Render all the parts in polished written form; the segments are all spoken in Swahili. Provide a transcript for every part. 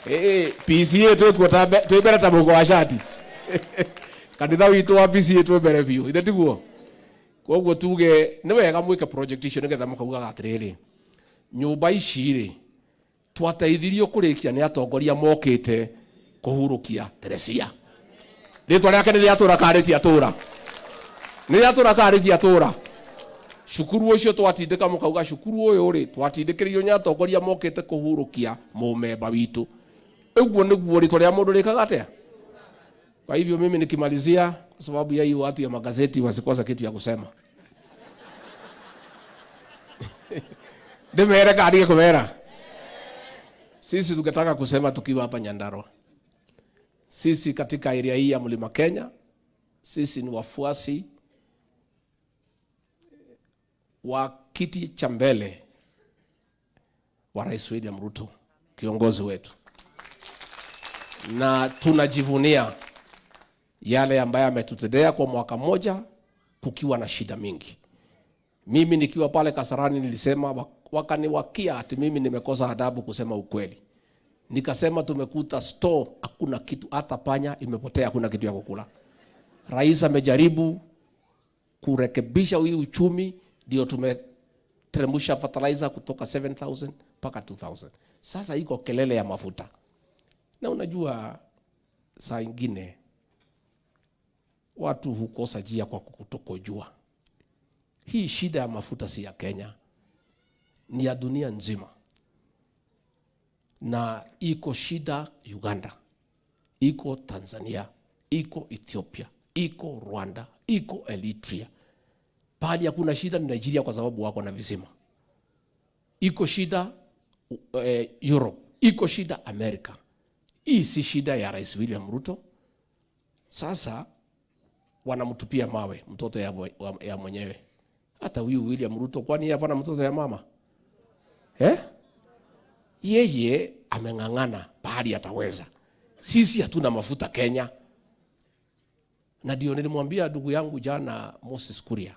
PCA twikuo twĩ mbere ta mũhuko wa shati. Kanitha witũ wa PCA twĩ mbere biũ, ithe tiguo? Koguo tuge nĩ wega mwĩke project icio nĩgetha mũkaugaga atĩrĩrĩ, nyũmba ici rĩ twateithirio kũrĩkia nĩ atongoria mokĩte kũhurũkia Teresia. Rĩtwa rĩake nĩ rĩatũra kana rĩtiatũra? Nĩ rĩatũra kana rĩtiatũra? Cukuru ũcio twatindĩka mũkauga cukuru ũyũ rĩ twatindĩkĩrĩirio nĩ atongoria mokĩte kũhurũkia mũmemba witũ. Ũguo nĩguo rĩtwa rĩa mũndũ rĩkaga atĩa? Kwa hivyo mimi nikimalizia, kwa sababu ya hiyo watu ya magazeti wasikose kitu ya kusema. Ndimere kana ndige kumera? Sisi tungetaka kusema tukiwa hapa Nyandarua. Sisi katika area hii ya Mlima Kenya, sisi ni wafuasi wa kiti cha mbele wa Rais William Ruto, kiongozi wetu. Na tunajivunia yale ambayo ametutendea kwa mwaka mmoja kukiwa na shida mingi. Mimi nikiwa pale Kasarani nilisema, wakaniwakia ati mimi nimekosa adabu kusema ukweli. Nikasema tumekuta store hakuna kitu, hata panya imepotea, hakuna kitu ya kukula. Rais amejaribu kurekebisha hii uchumi, ndio tumeteremsha fertilizer kutoka 7,000 mpaka 2,000. Sasa iko kelele ya mafuta. Na unajua saa ingine watu hukosa njia kwa kutokojua. Hii shida ya mafuta si ya Kenya, ni ya dunia nzima. Na iko shida Uganda, iko Tanzania, iko Ethiopia, iko Rwanda, iko Eritrea. Pahali hakuna shida ni Nigeria kwa sababu wako na visima. Iko shida Europe, iko shida America. Hii si shida ya Rais William Ruto. Sasa wanamtupia mawe mtoto ya mwenyewe. Hata huyu William Ruto, kwani yeye hapana mtoto ya mama? Yeye ameng'ang'ana pahali ataweza. Sisi hatuna mafuta Kenya. Na ndio nilimwambia ndugu yangu jana Moses Kuria.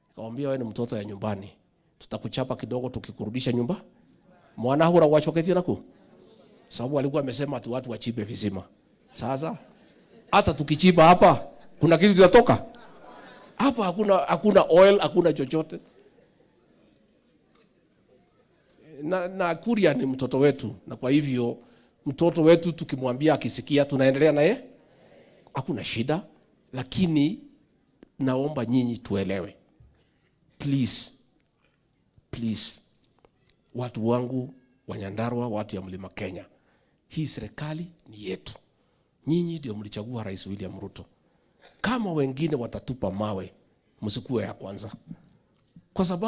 Nikamwambia wewe ni mtoto ya nyumbani. Tutakuchapa kidogo tukikurudisha nyumba. Mwana hura wachoketie naku? Sababu alikuwa amesema tu watu wachimbe visima. Sasa hata tukichimba hapa kuna kitu kitatoka? Hapa hakuna oil, hakuna chochote. Na Kuria ni mtoto wetu, na kwa hivyo mtoto wetu tukimwambia akisikia tunaendelea naye, hakuna shida. Lakini naomba nyinyi tuelewe. Please, please, watu wangu wa Nyandarua, watu ya Mlima Kenya, hii serikali ni yetu. Nyinyi ndio mlichagua Rais William Ruto. Kama wengine watatupa mawe, msikuwe ya kwanza. Kwa sababu